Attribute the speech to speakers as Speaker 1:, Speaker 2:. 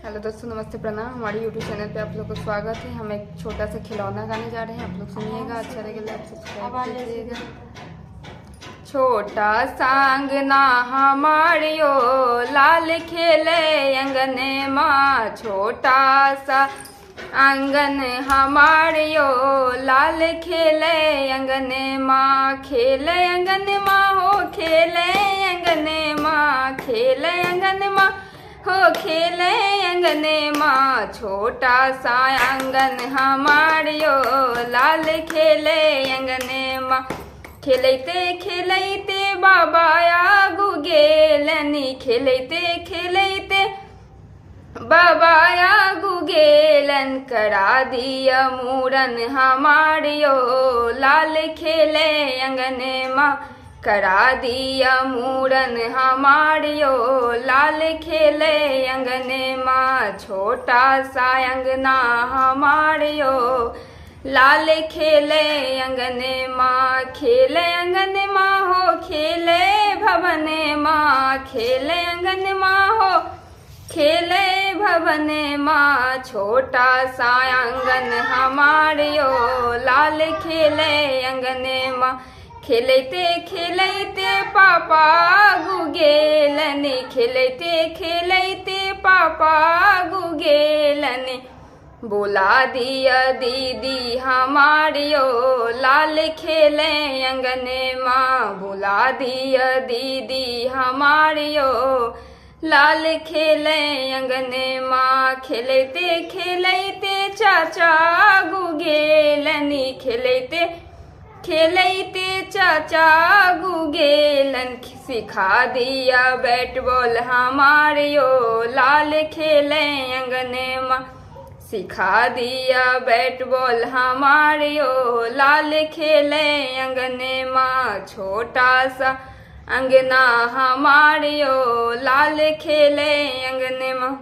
Speaker 1: Hello दोस्तों, नमस्ते, प्रणाम। हमारे यूट्यूब चैनल पे आप लोग को स्वागत है। हम एक छोटा सा खिलौना गाने जा रहे हैं, आप लोग सुनिएगा, अच्छा लगेगा आप सब्सक्राइब कीजिएगा। छोटा सा अंगना हमारियो, लाल खेले अंगने माँ। छोटा सा आंगन हमारियो, लाल खेले अंगने माँ। खेले अंगन माँ हो खेले अंगने माँ, खेले अंगन माँ हो खेले अंगने माँ। छोटा सा आंगन हमारियो, लाल खेले अंगने माँ। खेलैते खेलैते बाबा आगू गेलनि, खेलैते खेलैते बाबा आगू गेलन। करा दिया मूड़न हमारियो, लाल खेले अंगने माँ। करा दिया मूड़न हमारियो, लाल खेले अंगने माँ। छोटा सा अंगना हमारियो, लाल खेले अंगने माँ। खेले अंगने माँ हो खेले भवने माँ, खेले अंगन माँ हो खेले भवने माँ। छोटा सा आंगन हमारियो, लाल खेले अंगने माँ। खेलैते खेलैते पापा आगू गेलनि, खेलैते खेलैते पापा आगू गेलनि। बोला दिया दीदी हमारियो, लाल खेले अंगने माँ। बोला दिया दीदी हमारियो, लाल खेले अंगने माँ। खेलैते खेलैते चाचा आगू गेलनि, खेलैते खेलैते चाचा आगू गेलन। सिखा दिया बैट बॉल हमारियो, लाल खेले अंगने माँ। सिखा दिया बैट बॉल हमारियो, लाल खेले अंगने माँ। छोटा सा अंगना हमारियो, लाल खेले अंगने माँ।